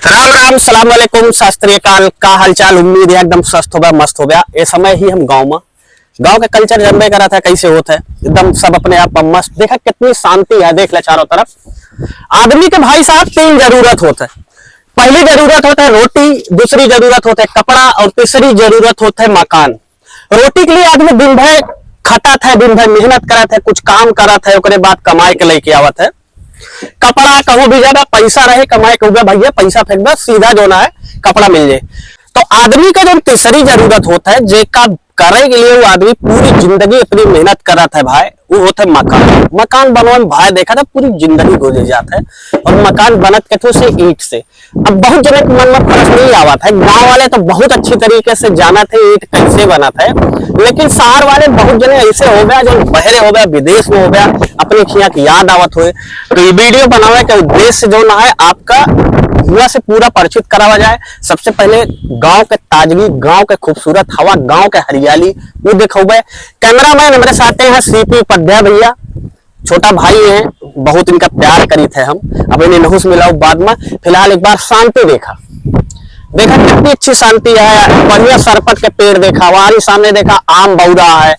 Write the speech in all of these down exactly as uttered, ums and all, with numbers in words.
राम राम, सलाम वालेकुम, सत श्री अकाल। का हालचाल? उम्मीद है एकदम स्वस्थ होबा, मस्त होबा। ए समय ही हम गाँव में, गाँव के culture जनबे करत है कैसे होत है, एकदम सब अपने आप में मस्त। देखा कितनी शांति है, देख ले चारों तरफ। आदमी के भाई साहब तीन जरूरत होत है। पहली जरूरत होत है रोटी, दूसरी जरूरत होत है कपड़ा और तीसरी जरूरत होत है मकान। रोटी के लिए आदमी दिन भर खटत है, दिन भर मेहनत करत है, कुछ काम करत है, ओकरे बाद कमाए के लेके आवत है। कपड़ा कहूँ भी ज्यादा पैसा रहे, कमाए के हुए भैया पैसा फेंक दो, सीधा जो ना है कपड़ा मिल जाए। तो आदमी का जो तीसरी जरूरत होत है, जेका करे के लिए वो आदमी पूरी जिंदगी अपनी मेहनत करत है भाई, वो होत है मकान। मकान बनवा में भाई देखा था पूरी जिंदगी गुजर जात है, और मकान बनत कथो से ईंट से। अब बहुत जने के मन में प्रश्न ही आवत है, गाँव वाले तो बहुत अच्छी तरीके से जानत है ईंट कैसे बनत है, लेकिन शहर वाले बहुत जने ऐसे हो गया, जो बहरे हो गया, विदेश में हो गया, अपने खिया की याद आवत हुए। तो ये video बनावे के उद्देश्य जो ना है आपका हुआ से पूरा परिचित करावा जाए। सबसे पहले गाँव के ताजगी, गाँव के खूबसूरत हवा, गाँव के हरियाली, वो देखौबे। Cameraman हमारे साथ हैं सीपी उपाध्याय भैया, छोटा भाई है, बहुत इनका प्यार करीत है हम। अब इन्हें नहुस मिलाओ बाद में, फिलहाल एक बार शांति देखा, देखा कितनी अच्छी शांति है। बढ़िया सरपट के पेड़ देखा, वहां सामने देखा आम बौरा है,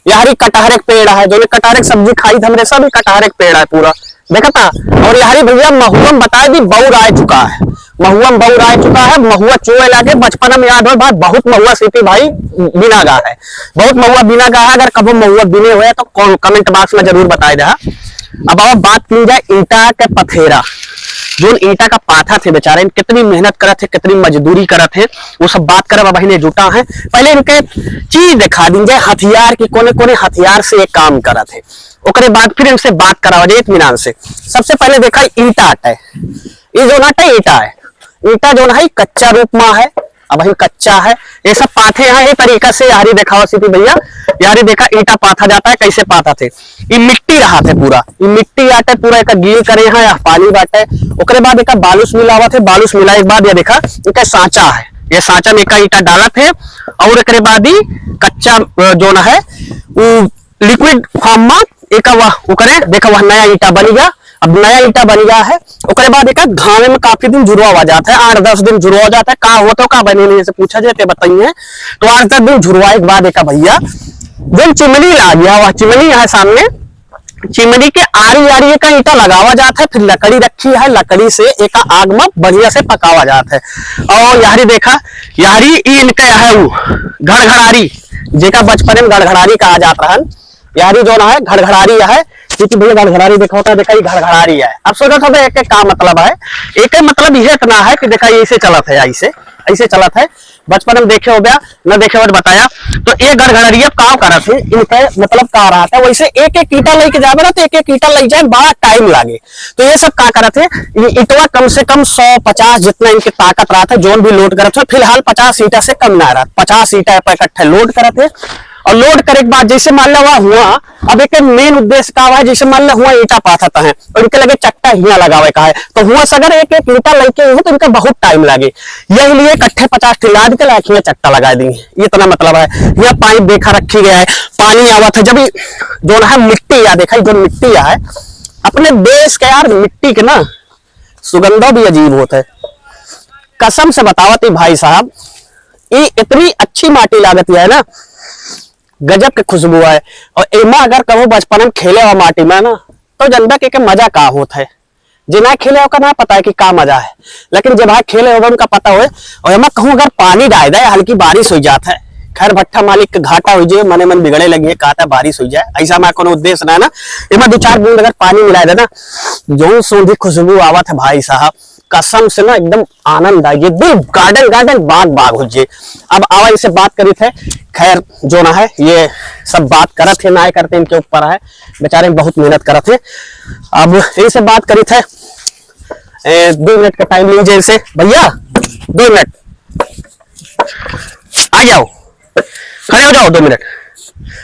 यारी कटहरे के पेड़ है, जो कटहरे के सब्जी खाई थे हमरे सब, कटहरे के पेड़ है पूरा, देखा था। और यारी भैया महुआ में बता दी बौर आ चुका है, महुआ में बौर आ चुका है। महुआ चोए लागे, बचपन में याद हो भाई, बहुत महुआ सीपी भाई बिना गा है, बहुत महुआ बिना गा है। अगर कबो महुआ बिने हुए तो कौन comment box में जरूर बताए दहा। अब अब बात की जाए ईंटा के पथेरा, जोन ईंटा का पाथा थे बेचारे, कितनी मेहनत करत है, कितनी मजदूरी करत है, वो सब बात करब। अब बहिने जुटा है, पहले इनके चीज दिखा दी जाए, हथियार की कोने कोने हथियार से ये काम करत है, ओकरे बाद फिर इनसे बात करावा जाए इत्मीनान से। सबसे पहले देखा ईंटा आटा है, ये जो आटा ईंटा है, ईंटा जो है कच्चा रूप में है, अब ही कच्चा है। ये सब पाथे यहाँ ये तरीका से यारी देखावा सीपी भैया, यारी देखा ईंटा पाथा जाता है, कैसे पाथा थे। ये मिट्टी रहा थे पूरा, ये मिट्टी आटे पूरा एक गील करे यहाँ, यह पानी बाटे। ओकरे बाद एक बालूस मिलावा थे, बालूस मिला एक बाद ये देखा, इनका सांचा है, ये सांचा में का ईंटा डाला थे और एकरे बाद ही कच्चा, अ, जो ना है वो liquid form में एक वह ओकरे देखा वह नया ईंटा बन गया। अब नया ईंटा बन गया है, ओकरे बाद एक घामे में काफी दिन झुरवा जाता है, आठ दस दिन झुरवा जाता है। का होता है, का बने नहीं से पूछा जाए तो बताइए। तो आठ दस दिन झुरवाए के बाद एक भैया जो चिमनी ला गया, वह चिमनी है सामने, चिमनी के आरी आरी एक ईंटा लगावा जाता है, फिर लकड़ी रखी है, लकड़ी से एक आग में बढ़िया से पकावा जाता है। और यारी देखा, यारी ई इनका है वो घड़घड़ारी, जेका बचपन में घड़घड़ारी कहा जात रहन, यारी जो ना है घड़घड़ारी है, क्योंकि भैया घड़घड़ारी देखा होता है, देखा ये घड़घड़ारी है। अब सोचत होबे एक एक का मतलब है, एक एक मतलब ये इतना है कि देखा ये ऐसे चलत है, ऐसे, ऐसे चलत है। बचपन में देखे होबे, न देखे होबे बताया। तो ये घड़घड़ारी अब का करत है, इनके मतलब का रहा था, वैसे एक एक ईंटा लेके जाबे ना, तो एक एक ईंटा ले जाए बड़ा time लागे। तो ये सब का करत है, ये ईंटवा कम से कम सौ पचास जितना इनके ताकत रहा था, जोन भी load करत है, फिलहाल पचास ईंटा से कम ना रहा, पचास ईंटा पे इकट्ठे load करत है। और load करे के बाद जैसे मान लो वहाँ हुआ, अब एक main उद्देश्य का हुआ है, जैसे मान लो हुआ ईंटा पाथत है और इनके लगे चट्टा हिया लगावे का है, तो हुआ से अगर एक एक ईंटा लेके हुए तो इनका बहुत time लागे, यही लिए इकट्ठे पचास ठे लाद के लाखिया चट्टा लगा दी, इतना मतलब है। यह pipe देखा रखी गया है, पानी आवत है, जब ये जो है मिट्टी या देखा, जो मिट्टी या है अपने देश के यार, मिट्टी के ना सुगंधो भी अजीब होत है। कसम से बतावत ही भाई साहब, ये इतनी अच्छी माटी लागत है ना, गजब के खुशबू है। और एमा अगर कबो बचपन में खेले हो माटी में ना, तो जनबे के, के मजा का होत है। जे ना खेले ओकर ना पता है कि का मजा है, लेकिन जे भाई खेले होबे उनका पता होए। और एमा कहूँ अगर पानी डाल दे, हल्की बारिश हो जात है, खैर भट्ठा मालिक के घाटा हो जाए, मने मन बिगड़े लगी है, कहता है बारिश हो जाए, ऐसा हमारा कोनो उद्देश्य ना है ना। एमा दो चार बूंद अगर पानी मिला दे ना, जौन सूंधी खुशबू आवत है भाई साहब, कसम से ना एकदम आनंद आ गया, दिल garden garden, बाग बाग हो जाए। अब आवा इनसे बात करी थे, खैर जो ना है ये सब बात करत है ना करते इनके ऊपर है, बेचारे बहुत मेहनत करत है। अब इनसे बात करी थे, ए, दो मिनट का time लीजिए इनसे भैया, दो मिनट आ जाओ, खड़े हो जाओ, दो मिनट,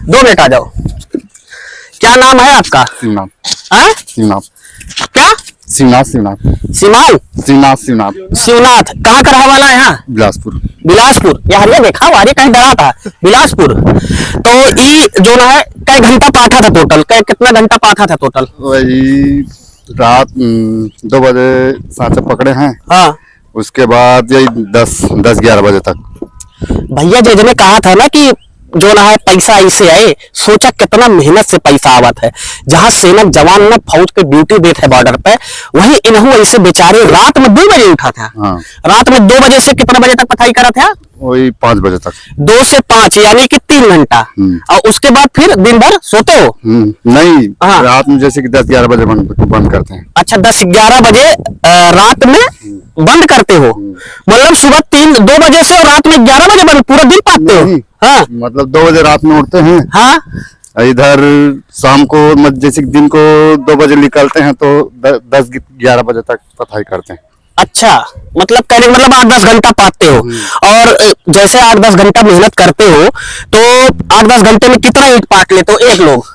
दो मिनट आ जाओ। क्या नाम है आपका? शिवनाथ। हाँ? शिवनाथ। क्या? शिवनाथ, शिवनाथ। शिवान? शिवनाथ, शिवनाथ। शिवनाथ, कहाँ का रहने वाला है यहाँ? बिलासपुर। बिलासपुर, यार ये देखा, वारी कहीं डरा था। बिलासपुर। तो ये जो ना है, कई घंटा पाथा था total? कई, कितना घंटा पाथा था total? वही रात, हम्म, दो बजे सांचा पकड़े हैं। हाँ। उसके बाद यही दस, दस ग्यारह बजे तक। भैया, जे जने कहा था ना कि जो ना है पैसा ऐसे आए, सोचा कितना मेहनत से पैसा आवत है। जहाँ सैनिक जवान ना फौज के ड्यूटी देत है बॉर्डर पे, वहीं इनहू ऐसे बेचारे रात में दो बजे उठा था। हाँ। रात में दो बजे से कितना बजे तक पथाई करा था? वही पाँच बजे तक। दो से पाँच, यानी कि तीन घंटा। हम्म। और उसके बाद फिर दिन भर सोते हो? हम्म, नहीं, हाँ। रात में जैसे कि दस ग्यारह बजे बंद, बंद करते हैं। अच्छा, दस ग्यारह बजे, अ, रात में हम्म। बंद करते हो? हम्म। मतलब सुबह तीन, दो बजे से रात में ग्यारह बजे बंद, पूरा दिन पाते हो? नहीं, हाँ। मतलब दो बजे रात में उठते हैं। हाँ। इधर शाम को, मत-, जैसे कि दिन को दो बजे निकलते हैं तो द-, दस ग्यारह बजे तक पथाई करते हैं। अच्छा, मतलब कहने का मतलब आठ दस घंटा पाते हो। हम्म। और, अ, जैसे आठ दस घंटा मेहनत करते हो, तो आठ दस घंटे में कितना ईंट पाट लेते हो एक लोग?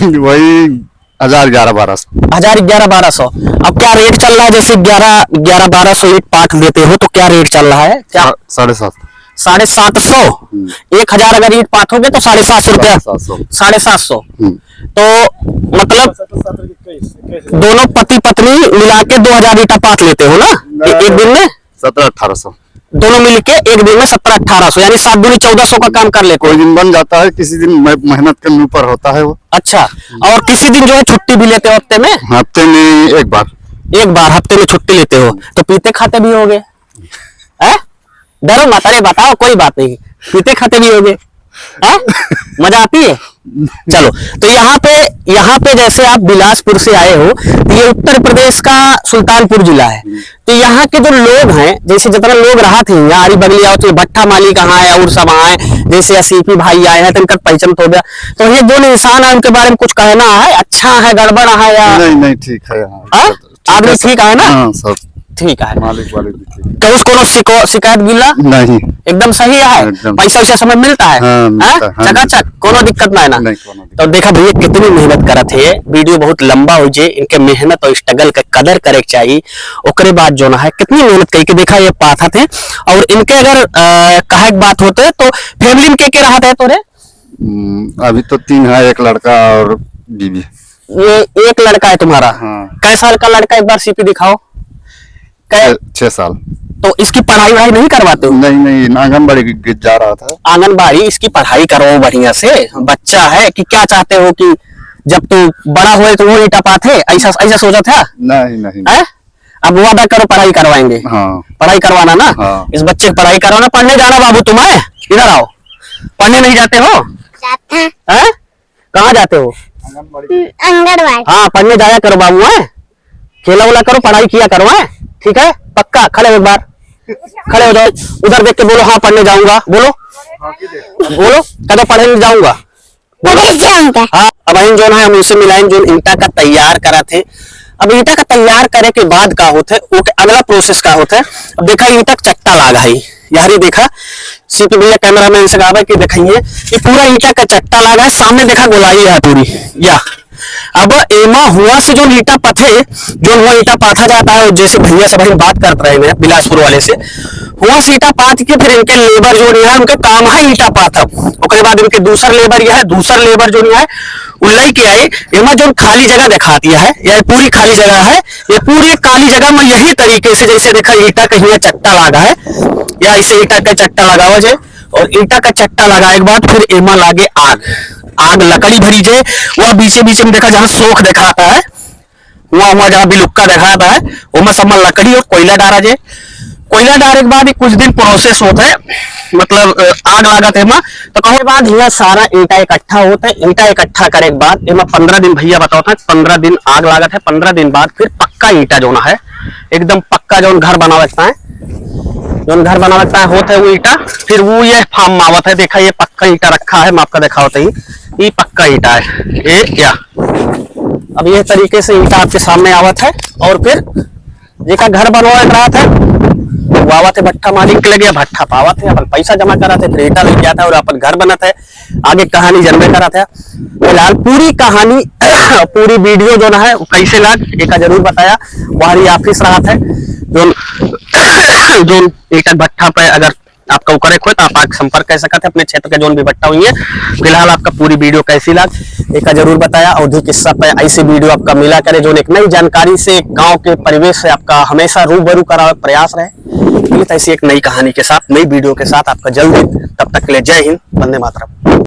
वही हजार ग्यारह बारह सौ। हजार ग्यारह बारह सौ। अब क्या रेट चल रहा है, जैसे ग्यारह, ग्यारह बारह सौ ईंट पाट देते हो तो क्या रेट चल रहा है? क्या? सा-, साढ़े सात। साढ़े सात सौ? हम्म। एक हजार अगर ईंट पाटोगे तो साढ़े सात सौ रुपया। साढ़े सात सौ। साढ़े सात सौ। हम्म। तो मतलब दोनों पति पत्नी मिला के दो हजार ईंटा पाट लेते हो ना? ना, ए-, एक दिन में? सत्रह अठारह सौ। दोनों मिल के एक दिन में सत्रह अठारह सौ, यानी सात दूनी चौदह सौ का काम कर लेते हो। कोई दिन बन जाता है, किसी दिन मे-, मेहनत के ऊपर होता है वो। अच्छा, हम्म। और किसी दिन जो है छुट्टी भी लेते हो हफ्ते में? हफ्ते में एक बार। एक बार हफ्ते में छुट्टी लेते हो, तो पीते खाते भी होगे, हैं? डरो मत, अरे बताओ, कोई बात नहीं, पीते खाते भी होगे, हैं? मजा आती है। चलो, तो यहाँ पे, यहाँ पे जैसे आप बिलासपुर से आए हो, तो ये उत्तर प्रदेश का सुल्तानपुर जिला है। तो यहाँ के जो लोग हैं, जैसे जितना लोग रहत हैं यहाँ, आरी बगली आओ तो ये भट्ठा मालिक कहाँ है और सब आए, जैसे असीफी भाई आए हैं, तो इनका पहचान तो हो गया। तो ये जो इंसान है, उनके बारे में कुछ कहना है, अच्छा है, गड़बड़ है या? नहीं, नहीं, ठीक है यहाँ। हाँ? आदमी सब ठीक है ना? हाँ, सब ठीक है। मालिक वालिक भी ठीक है। तो उस कोनो शिको-, शिकायत गिला? नहीं। एकदम सही है? एकदम। पैसा वैसा समय मिलता है? हाँ, मिलता है, हाँ, चकाचक, मिलता है। कोनो दिक्कत ना है ना? नहीं, कोनो दिक्कत। तो देखा भैया कितनी मेहनत करत है, video बहुत लंबा हो जे, इनके मेहनत और struggle के कदर करे के चाहिए। ओकरे बाद जो ना है, कितनी मेहनत करके देखा ये पाथत है। और इनके अगर, अ, कहे के बात होते तो family में के के रहत है तोरे? हम्म, अभी तो तीन है, एक लड़का और बीवी। ये एक लड़का है तुम्हारा? हाँ। कै साल का लड़का, एक बार सीपी दिखाओ। कै- छह, छह साल। तो इसकी पढ़ाई वढ़ाई नहीं करवाते हो? नहीं, नहीं, आंगनबाड़ी ग-, ग-, जा रहा था। आंगनबाड़ी, इसकी पढ़ाई करो बढ़िया से। बच्चा है कि क्या चाहते हो कि जब तू बड़ा होए तो वो ईंटा पाथे, ऐसा, ऐसा सोचा था? नहीं, नहीं। हैं? अब वादा करो, पढ़ाई करवाएंगे। हाँ। पढ़ाई करवाना ना? हाँ। इस बच्चे की पढ़ाई करवाना, पढ़ने जाना बाबू तुम्हें, इधर आओ। पढ़ने नहीं जाते हो? जाते हैं। हैं? कहाँ जाते हो? आंगनबाड़ी। हाँ, पढ़ने जाया करो बाबू, हैं? खेला उला करो, पढ़ाई किया करो, हैं? ठीक है, पक्का? खड़े हो एक बार, खड़े हो जाओ, उधर देख के बोलो, "हाँ, पढ़ने जाऊंगा।" बोलो, बोलो, कह दो, "पढ़ने जाऊंगा।" बोलो। पढ़ने जाऊंगा। हाँ, अब हम जो है, हम उनसे मिलाएं, जो ईंटा का तैयार करा थे। अब ईंटा का तैयार करे के बाद का होत है, वो के अगला process का होत है। अब देखा, ईंटा का चट्टा लागा है, यारी देखा, सीपी भैया cameraman से कहा कि दिखाइए कि पूरा ईंटा का चट्टा लागा है, सामने देखा गोलाई है पूरी, या अब एमा हुआ से जो ईंटा पथे, जो हुआ ईंटा पाथा जाता है, और जैसे भैया सब हम बात करत रहे हैं बिलासपुर वाले से, हुआ से ईंटा पाथ के फिर इनके labour जो नहीं है, उनका काम है ईंटा पाथब। ओकरे बाद इनके दूसर labour यह है, दूसर labour जो नहीं है, उ लई के आए। एमा जो खाली जगह दिखा दिया है, यह पूरी खाली जगह है, ये पूरी खाली जगह में यही तरीके से, जैसे देखा, ईंटा का हियाँ चट्टा लागा है, या ऐसे ईंटा का चट्टा लगावा जाए, और ईंटा का चट्टा लगाए के बाद फिर एमा लागे आग। आग लकड़ी भरी जे, वह बीचे बीचे में देखा जहाँ सोख दिखाता है, वहाँ, वहाँ जहाँ बिलुक्का दिखाता है, ओमा सब में लकड़ी और कोयला डारा जे। कोयला डारे के बाद ही कुछ दिन process होत है, मतलब, अ, आग लागत है एमा। तो कहे बाद हियाँ सारा ईंटा इकट्ठा होत है, ईंटा इकट्ठा करे के बाद एमा पन्द्रह दिन, भैया बतावत है, पन्द्रह दिन आग लागत है, पन्द्रह दिन बाद फिर पक्का ईंटा जो ना है, एकदम पक्का जौन घर बनावे के ताय, जौन घर बनावे के ताय होत है वो ईंटा, फिर वो ये form में आवत है। देखा, ये पक्का ईंटा रखा है, मैं आपका दिखावत ही, ये पक्का ईंटा है, ये क्या, अब ये तरीके से ईंटा आपके सामने आवत है। और फिर जेका घर बनवावे के रहत है, वो आवत है भट्ठा मालिक के लगे, भट्ठा पावत है, अपन पैसा जमा करत है, फिर ईंटा लेके जात है और अपन घर बनत है। आगे कहानी जनबे करत है। फिलहाल पूरी कहानी, पूरी video जो ना है, वो कैसे लाग, एका जरूर बताया। वहरी office रहत है, जोन, जोन ईंटा भट्ठा पे अगर आपका करे खोए तो आप आके संपर्क कर सकत है अपने क्षेत्र के जौन भी भट्टा हुई है। फिलहाल आपका पूरी वीडियो कैसी लाग, एक जरूर बताया। अवधी किस्सा पे ऐसी वीडियो आपका मिला करे, जौन एक नई जानकारी से, एक गांव के परिवेश से आपका हमेशा रूबरू करावे के प्रयास रहे। मिलत ऐसी एक नई कहानी के साथ, नई वीडियो के साथ आपका जल्दी। तब तक के लिए जय हिंद, वंदे मातरम।